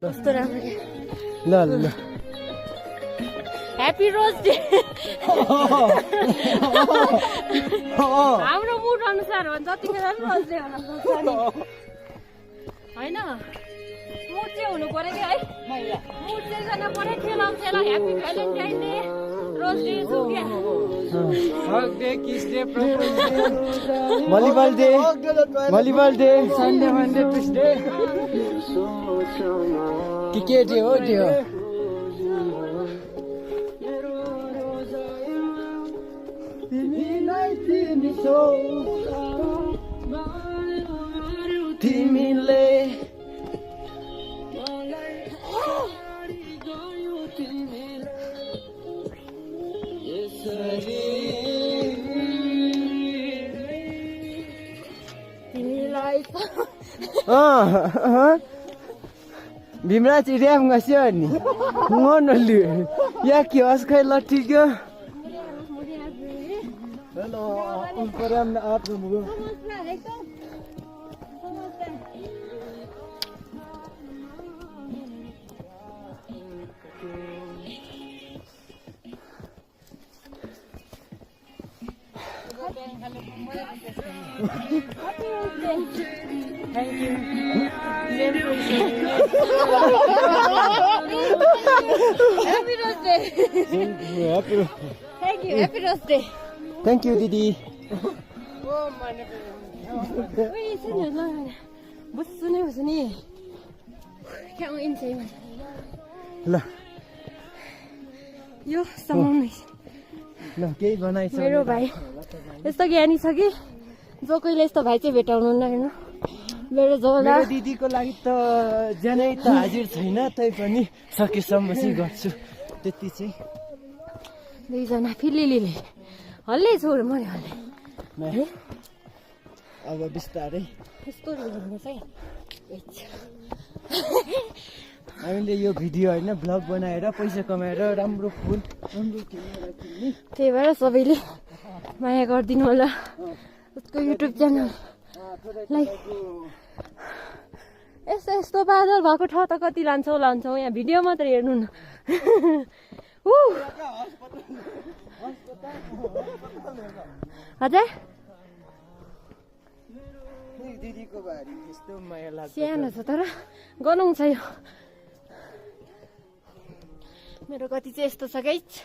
कस्तो राम्रो ल ल ह्याप्पी रोज डे हाम्रो मुड अनुसार हो जतिखेर पनि रोज डे हुन सक्छ नि होइन मुड चाहिँ हुनु पर्यो क्या है मुड चाहिँ गर्न पर्यो खेलाउँछेला happy Valentine day rose day छु क्या volleyball day Sunday Monday Tuesday के डे हो त्यो तिमीले भीमराज ऱ्याम गस्यो नि नलु या के होस् खै लट्ठी क्या हेलो ऱ्याम न आप Thank you. Happy Rose Day. Thank you. Happy Rose Day. Thank you, Didi. Uy, sini lah. Busu ni busu ni. Kamu ini saya. ल यो समाउनु ल केही बनाइछ मेरो भाइ यस्तो ज्ञानी छ कि जो कहिले यस्तो भाइ चाहिँ भेटाउनु होइन मेरो जोला मेरो दिदीको लागि त ज्यानै त हाजिर छैन तै पनि सकेसम्म चाहिँ गर्छु त्यति चाहिँ दुईजना फिलिलीले हल्लै छोड मैले हल्लै अब बिस्तारै यस्तो हुनुपर्छ है हामीले यो भिडियो होइन भ्लग बनाएर पैसा कमाएर राम्रो फुल राम्रो क्यामेरा किन्ने त्यही भएर सबैले माया गरिदिनु होला उसको युट्युब च्यानललाई यस्तो यस्तो बादल भएको ठाउँ त कति लान्छौँ यहाँ भिडियो मात्र हेर्नु न हजुर दिदीको बारी यस्तो माया लाग्छ सानो छ तर गनाउँछ यो मेरो कति चाहिँ यस्तो छ गाइस